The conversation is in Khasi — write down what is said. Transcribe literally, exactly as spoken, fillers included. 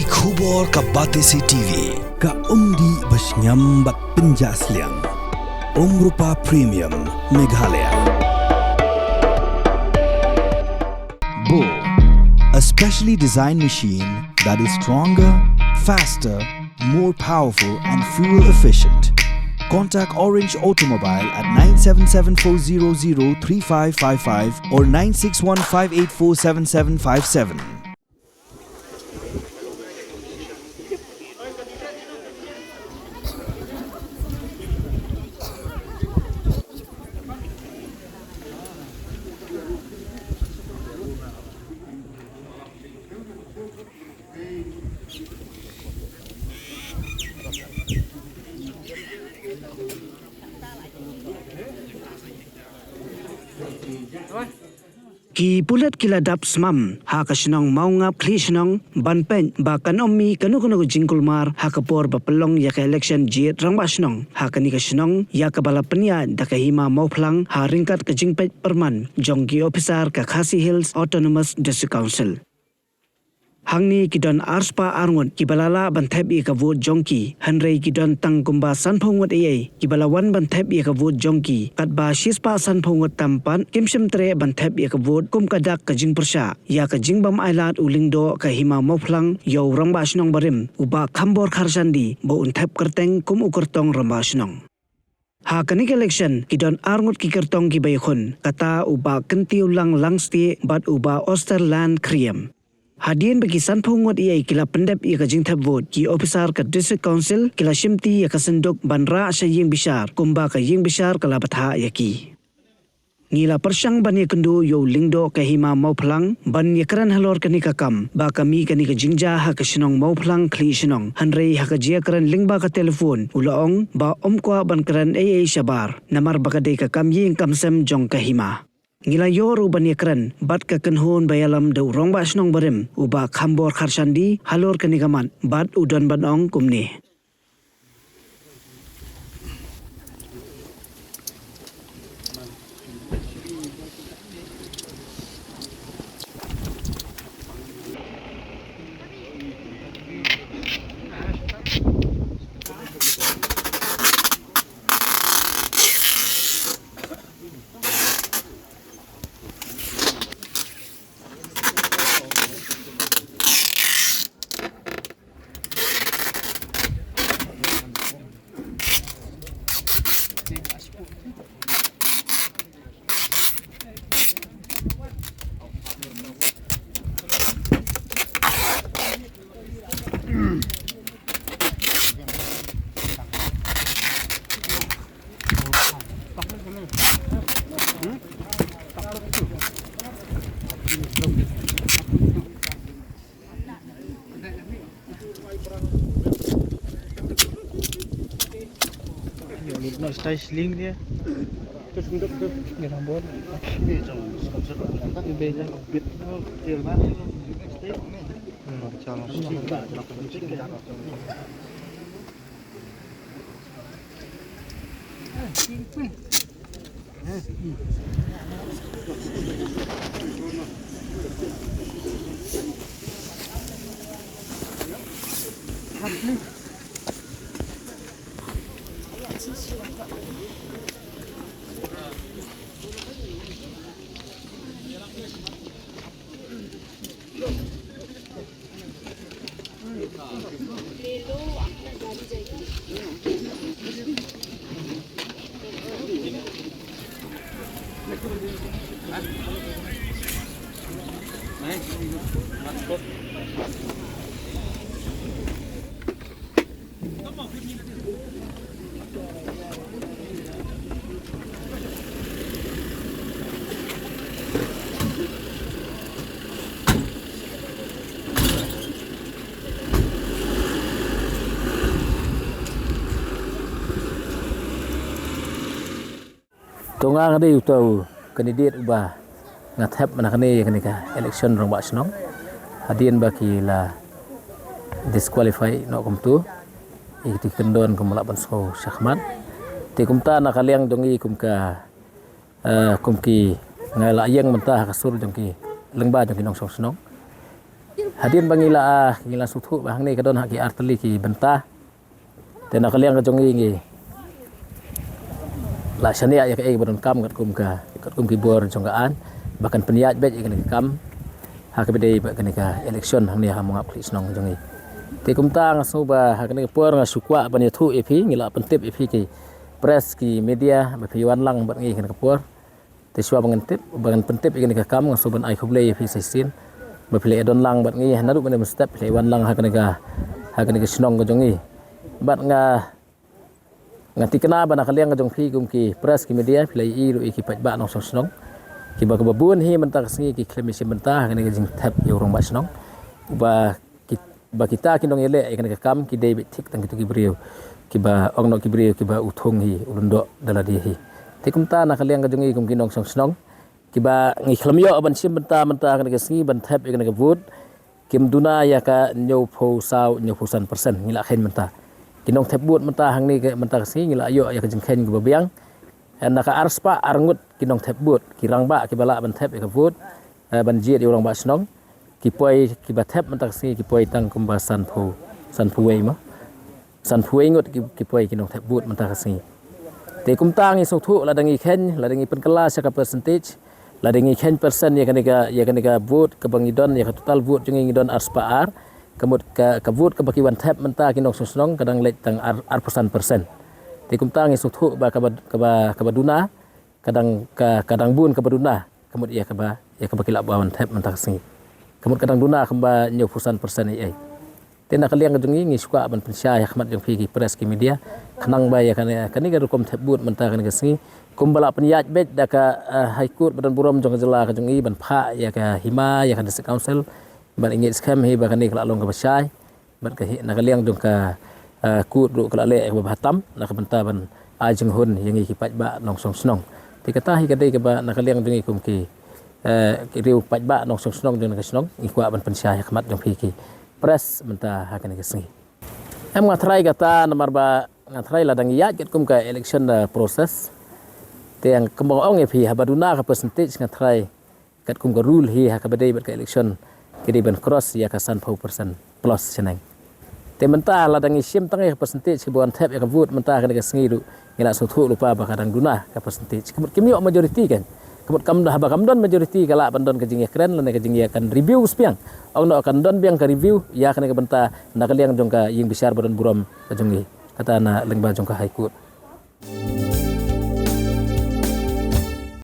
Khubor ka Batesi T V. Ka umdih ba shngiam bad pynjah sliang. Umrupa Premium, Meghalaya. Bo, a specially designed machine that is stronger, faster, more powerful and fuel efficient. Contact Orange Automobile at nine seven seven four zero zero three five five five or nine six one five eight four seven seven five seven. Ki pulit ki la dap smam ha ka shnong Mawngap Khlieh Shnong ban peit ba kan ym mih kano kano ka jingkulmar ha ka por ba pynlong ïa ka election jied rangbah shnong ha kane ka shnong, ïa kaba la pynïaid da ka Hima Mawphlang ha ryngkat ka jingpeit pyrman jong ki ophisar ka Khasi Hills Autonomous District Council. Hangne ki don arspah arngut kiba la lah ban thep ïa ka vote jong ki, hynrei ki don tang kumba sanphew ngut eiei kiba la wan ban thep ïa ka vote jong ki, katba shispah sanphew ngut tam pat kim shym treh ban thep ïa ka vote kum ka dak ka jingpyrshah ïa ka jingbym ailad u lyngdoh ka Hima Mawphlang ïa u rangbah shnong barim u Bah Khambor Kharshandi ba un thep kyrteng kum u kyrtong rangbah shnong. Ha kane ka election ki don arngut ki kyrtong kiba ïakhun, kata u Bah Kyntiew Lang Langstieh bad u Bah Osterland Khriem. Hadien ba ki sanphew ngut eiei ki la pyndep ïa ka jingthep vote, ki ophisar ka District Council ki la shimti ïa ka synduk ban rah sha ïing bishar kumba ka ïing bishar ka la bthah ïa ki. Ngi la pyrshang ban ïakynduh ïa u lyngdoh ka Hima Mawphlang ban ïakren halor kane ka kam ba ka mih kane ka jingjia ha ka shnong Mawphlang Khlieh Shnong, hynrei ha ka jingïakren lyngba ka telephone u la ong ba um kwah ban kren eiei shabar namar ba ka dei ka kam ïing kam sem jong ka Hima. Ngi la ïoh ruh ban ïakren bad ka kynhun ba ïalam da u rangbah shnong barim u Bah Khambor Kharshandi halor kane ka mat bad u don ban ong kumne. To nga nga dei uta u candidate uba nga thep mynta kane ïa kane ka election rangbah shnong. Hadien ba ki la disqualify noh kumto, ïa kito ki kyndon kumba lah ban sngew shakhmat. Te kumta na ka liang jong ngi kum ka, eh, kum ki, nga la ïeng mynta ha ka sur jong ki lyngba jong ki nongshong shnong. Hadien ba ngi la, ah, ngi la sngewthuh ba hangne ka don ha ki artylli ki bynta. Te na ka liang ka jong ngi ngi la shaniah ïa kaei ba donkam katkum ka, katkum ki bor jong ka aiñ ba kan pynïaid beit ïa kane ka kam ha kaba dei bad kane ka election hangne ha Mawngap Khlieh Shnong jong ngi. Te kumta nga sngew ba ha kane ka por nga shu kwah ban ïathuh ïa phi, ngi la pyntip ïa phi ki press ki media ba phi wan lang bad ngi ha kane ka por. Te shuwa ba ngan tip, ba ngan pyntip ïa kane ka kam, nga sngew ban ai khublei ïa phi sa shisien ba phi la don lang bad ngi, naduh mynne mynstep phi la wan lang ha kane ka, ha kane ka shnong ka jong ngi. Bad nga, nga thikna ba na ka liang ka jong phi kum ki press ki media phi la ïohi ruh ïa ki paidbah nongshong shnong kiba, kaba bun hi mynta ka sngi ki khlem ïashim bynta ha kane ka jingthep ïa u rangbah shnong. Ba ki, ba kita ki nongïaleh ïa kane ka kam ki dei beit thik tang kito ki briew kiba ong noh ki briew kiba u thung hi u lyngdoh da lade hi. Te kumta na ka liang ka jong ngi kum ki nongshong shnong kiba ngi khlem ïoh ban shim bynta mynta ha kane ka sngi ban thep ïa kane ka vote, kim duna ïa ka hynñiewphew saw hynñiewphew san percent ngi la kheiñ mynta. Ki nongthep vote mynta hangne ka, mynta ka sngi ngi la ïoh ïa ka jingkheiñ kaba biang. Eh, na ka arspah arngut ki nongthep vote, ki rangbah kiba lah ban thep ïa ka vote, eh, ban jied ïa u rangbah shnong, ki poi, kiba thep mynta ka sngi ki poi tang kumba sanphew, sanphew wei ma. Sanphew wei ngut ki, ki poi ki nongthep vote mynta ka sngi. Te kumta ngi sngewthuh lada ngi kheiñ, lada ngi pynkylla sha ka percentage, lada ngi kheiñ percent ïa kane ka, ïa kane ka vote kaba ngi don, ïa ka total vote jong ngi ngi don arspah ar, ka mut ka, ka vote kaba ki wan thep mynta ki nongshong shnong ka dang leit tang ar, arphew san percent. Te kumta ngi sngewthuh ba kaba, kaba, kaba duna ka dang, ka, ka dang bun kaba duna ka mut ïa kaba, ïa kaba ki lah ban thep mynta ka sngi. Ka mut ka dang duna kumba hynñiewphew san percent ei ei. Te na ka liang ka jong ngi ngi shu kwah ban pynshai ha khmat jong phi ki press ki media khnang ba ïa kane, kane ka rukom thep vote mynta kane ka sngi kumba la pynïaid beit da ka, eh, High Court ba don burom jong ka jylla ka jong ngi ban phah ïa ka hima ïa ka District Council ban ngeit skhem hi ba kane ka la long kaba shai. Bad ka hi, na ka liang jong ka, eh, court ruh ka la leh ïa kaba bha tam na ka bynta ban ai jinghun ïa ngi ki paidbah nongshong shnong. Te kata hi ka dei kaba na ka liang jong ngi kum ki, eh, ki riew paidbah nongshong shnong jong ka shnong ngi kwah ban pynshai ha khmat jong phi ki press mynta ha kane ka sngi. Em nga tharai kata namar ba nga tharai lada ngi ïaid katkum ka election, eh, process. Te kumba nga ong ïa phi haba duna ka percentage nga tharai katkum ka rule hi ha kaba dei bad ka election ki dei ban cross ïa ka sanphew percent plus shaneng. Te mynta lada ngi shim tang ïa ka percentage kiba wan thep ïa ka vote mynta ha kane ka sngi ruh ngi la sngewthuh lypa ba ka dang duna ka percentage. Ka mut kim ïoh majority kan. Ka mut kam, haba kam don majority ka lah ban don ka jingïakren lane ka jingïa kan review biang. Ong noh kan don biang ka review ïa kane ka bynta na ka liang jong ka ïing bishar ba don burom ka jong ngi. Kata na lyngba jong ka High Court.